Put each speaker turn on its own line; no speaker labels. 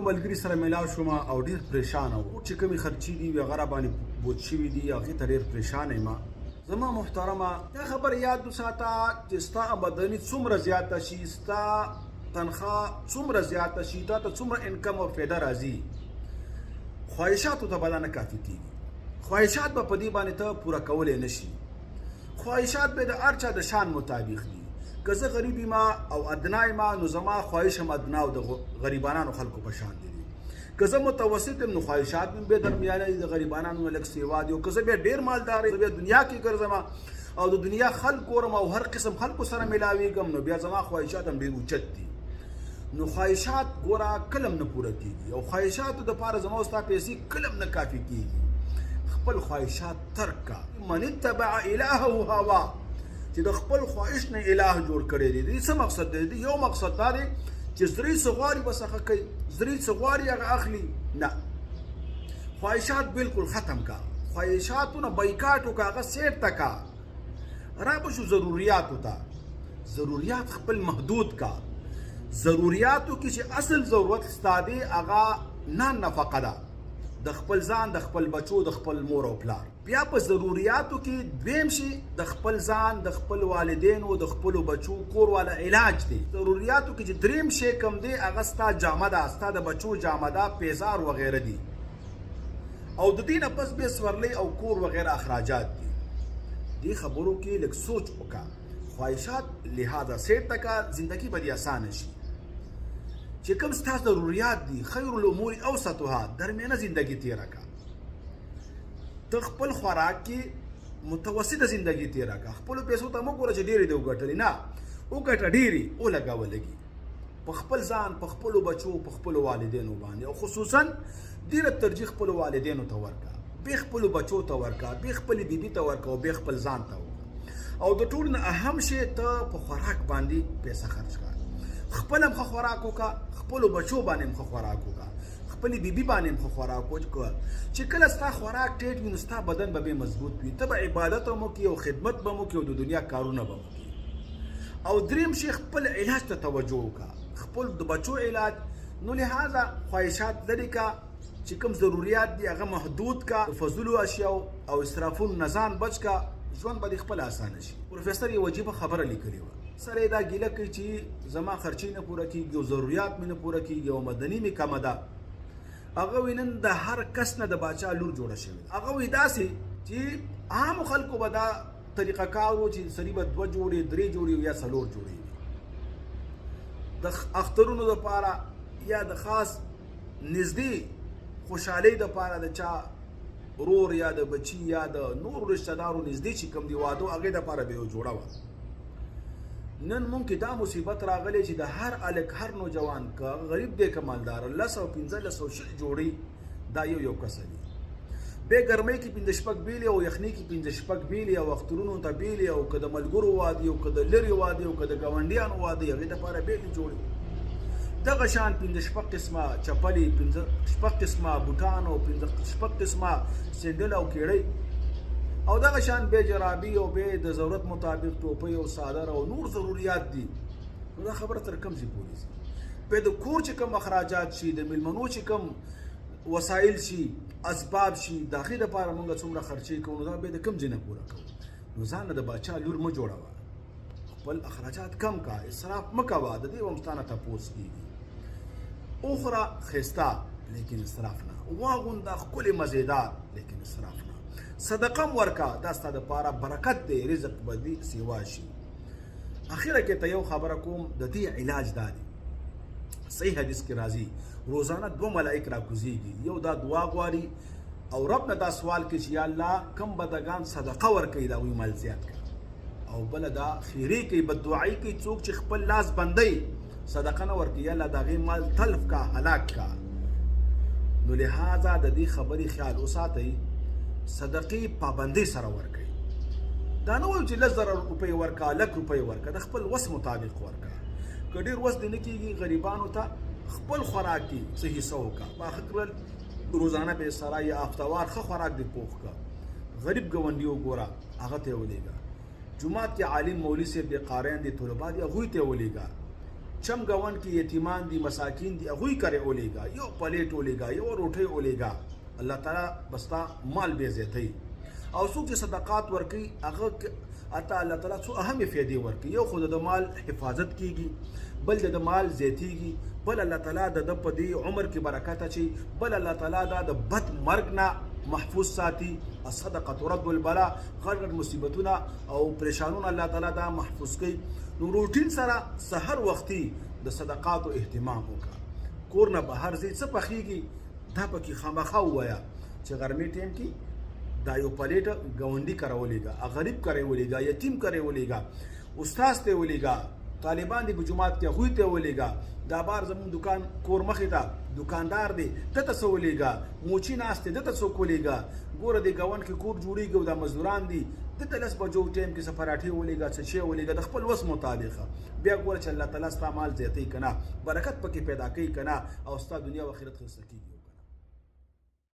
ملګري سره ملاو شوم او ډیر پریشان وو چې کومې خرچې دي هغه را باندې بوج شوي دي، هغې ته ډیر پریشان یم. زما محترمه، دا خبره یاد وساته چې ستا آمدني څومره زیاته شي، ستا تنخوا څومره زیاته شي، تا ته څومره انکم او فایده راځي، خواهشاتو ته به دا نه کافي کېږي. خواهشات به په دې باندې ته پوره کولی نه شي. خواهشات به د هر چا د شان مطابق دي. که زه غریب یم او ادنا یم نو زما خواهش هم ادنا او د غریبانانو خلکو په شان دي. که زه متوسط یم نو خواهشات مې به درمیانه دي، د غریبانانو نه لږ سیوا دي. او که زه بیا ډېر مالدار یم، بیا دنیا کې ګرځم او د دنیا خلک ګورم او هر قسم خلکو سره ملاویږم، نو بیا زما خواهشات هم ډېر اوچت دي. نو خواهشات ګوره کلم نه پوره کیږي او خواهشاتو دپاره زما او ستا پیسې کلم نه کافي کیږي. خپل خواهشات ترک کا. من اتبع الهه هوا، چې د خپل خواهش نه اله جوړ کړی دی. د څه مقصد دی؟ یو مقصد دا دی چې زړه څه غواړي بس هغه کوي، زړه څه غواړي هغه اخلي. نه، خواهشات بالکل ختم کا، خواهشاتو نه بایکاټ وکړه، هغه سیټ ته کا. را به شو ضروریاتو ته. ضروریات خپل محدود کا. ضروریاتو کې چې اصل ضرورت ستا دی هغه نان نفقه ده، د خپل ځان، د خپل بچو، د خپل مور او پلار. بیا په ضروریاتو کې دویم شي د خپل ځان، د خپل والدینو، د خپلو بچو کور والا علاج دی. ضروریاتو کې چې دریم شی کوم دی هغه ستا جامه ده، ستا د بچو جامه ده، پیزار وغیره دي. او د دې نه پس بیا سورلۍ او کور وغیره اخراجات دي. دې خبرو کې لږ سوچ وکړه، خواهشات لهذا سیټ ته کا، زندگی به دې اسانه شي. چې کوم ستا ضروریات دي، خیر الامور اوسطها، درمیانه زندگی تیره کا. ته خپل خوراک کې متوسطه زندگی تیره کا. خپلو پیسو ته مه ګوره چې ډېرې دې وګټلې، نه، وګټه ډېرې ولګوه لږې په خپل ځان، په خپلو بچو، په خپلو والدینو باندې، او خصوصا ډېره ترجیح خپلو والدینو ته ورکړه، بې خپلو بچو ته ورکړه، بې خپلې بیبي ته ورکړه او بې خپل ځان ته ورکړه. او د ټولو نه اهم شی ته په خوراک باندې پیسه خرج کړه. خپل هم ښه خوراک وکړه، خپلو بچو باندې هم ښه خوراک وکړه، خپلې بیبي باندې هم ښه خوراک وکړه. چې کله ستا خوراک ټیټ وي نو ستا بدن به بې مضبوط وي، ته به عبادت هم وکړې او خدمت به هم وکړې او د دنیا کارونه به هم وکړې. او دریم شی خپل علاج ته توجه وکړه، خپل د بچو علاج. نو لهذا خواهشات لرې کا، چې کوم ضروریات دي هغه محدود کا، د فضولو اشیاو او اسرافونو نه ځان بچ کا، ژوند به دې خپله اسانه شي. پروفیسر یو عجیبه خبره لیکلې وه، سره یې دا ګیله کوي چې زما خرچې نه پوره کېږي او ضروریات مې نه پوره کېږي او مدني مې کمه ده. هغه وایي نن د هر کس نه د باچا لور جوړه شوې ده. هغه وایي داسې چې عامو خلکو به دا طریقه کار و چې سړي به دوه جوړې، درې جوړې یا څلور جوړې وي د اخترونو دپاره یا د خاص نږدې خوشحالۍ دپاره، د چا ورور یا د بچي یا د نورو رشته دارو نږدې چې کوم دی واده، هغې دپاره به یو جوړه وه. نن مونږ کې دا مصیبت راغلی چې د هر هلک، هر نوجوان، که غریب دی که مالدار، 10 او 15 او 20 جوړې دا یو یو کس دی. بیا ګرمۍ کې پنځه شپږ بیلې او یخنۍ کې پنځه شپږ بیلې او اخترونو ته بیلې، او که د ملګرو واده او که د لرې واده او که د ګاونډیانو واده، هغې دپاره بیلې جوړې. دغه شان پنځه شپږ قسمه چپلې، پنځه شپږ قسمه بوټان او پنځه شپږ قسمه سینډل او کیړۍ، او دغه شان بیا جرابي او بیا د ضرورت مطابق ټوپۍ او څادر او نور ضروریات دي. نو دا خبره تر کوم ځای پورې ځي؟ بیا د کور چې کوم اخراجات شي، د میلمنو چې کوم وسایل شي، اسباب شي، د هغې دپاره موږ څومره خرچې کوو، نو دا بیا د کوم ځای نه پوره کوو؟ نو ځان نه د باچا لور مه جوړوه، خپل اخراجات کم کا، اسراف مه کوه، د دې به هم ستا نه تپوس کېږي. وخوره ښایسته لیکن اسراف نه، واغونده ښکلې مزیدار لیکن اسراف نه، صدقه هم ورکه، دا ستا دپاره برکت دی، رزق به دې سیوا شي. اخره کې ته یو خبره کوم، د دې علاج دا دی، صحیح حدیث کې راځي روزانه دوه ملائک را کوزیږي، یو دا دعا غواړي او رب نه دا سوال کوي چې یا الله کم بدګان صدقه ورکوي دا وی مال زیات کړه، او بل دا خیری کوي، بد دعای کوي، څوک چې خپل لاس بندي صدقه نه ورکوي، یا الله د هغې مال تلف کا، هلاک کا. نو لهذا د دې خبرې خیال وساتئ، صدقې پابندۍ سره ورکوي. دا نه وایو چې 10,000 روپۍ ورکا، لک روپۍ ورکا، د خپل وس مطابق ورکا. که ډېر وس دې نه کېږي، غریبانو ته خپل خوراک کې څه حصه وکړه، پاخه کړل روزانه به سره یا هفتوار ښه خوراک دې پوخ کړه، غریب ګاونډي وګوره هغه ته یې ولېږه، جومات کې عالم مولوي صاحب دی، قاریان دي، طلبا دي، هغوی ته یې ولېږه. چم ګاونډ کې یتیمان دي، مساکین دي، هغوی کره ولېږه، یو پلیټ ولېږه، یوه روټۍ ولېږه، الله تعالی به ستا مال بیا زیاتوي. او څوک چې صدقات ورکوي هغه اته الله تعالی څو اهمې فایدې ورکوي. یو خو د مال حفاظت کیږي، بل د مال زیاتیږي، بل الله تعالی د ده په دې عمر کې برکت اچي، بل الله تعالی دا د بد مرګ نه محفوظ ساتي. الصدقه ترد البلا، غټ غټ مصیبتونه او پریشانونه الله تعالی دا محفوظ کوي. نو روټین سره سحر وختي د صدقاتو اهتمام وکړه. کور نه بهر ځې، څه پخېږي دا پکې خامخا ووایه چې غرمې ټایم کې دا یو پلیټ ګاونډي کره ولېږه، غریب کره ولېږه، یتیم کره ولېږه، استاد ته ولېږه، طالبان دي په جومات کې هغوی ته ولېږه، دا بار زموږ دکان کور مخې ته دکاندار دی ده ته څه ولېږه، موچي ناست دی ده ته څوک ولېږه، ګوره دې ګاونډ کې کور جوړېږي او دا مزدوران دي ده ته 10 بجو ټایم کې څه پراټې ولېږه، څه چای ولېږه د خپل وس مطابق. بیا ګوره چې الله تعالی ستا مال زیاتوي که نه، برکت پکې پیدا کوي که نه، او ستا دنیا او آخرت ښایسته کېږي.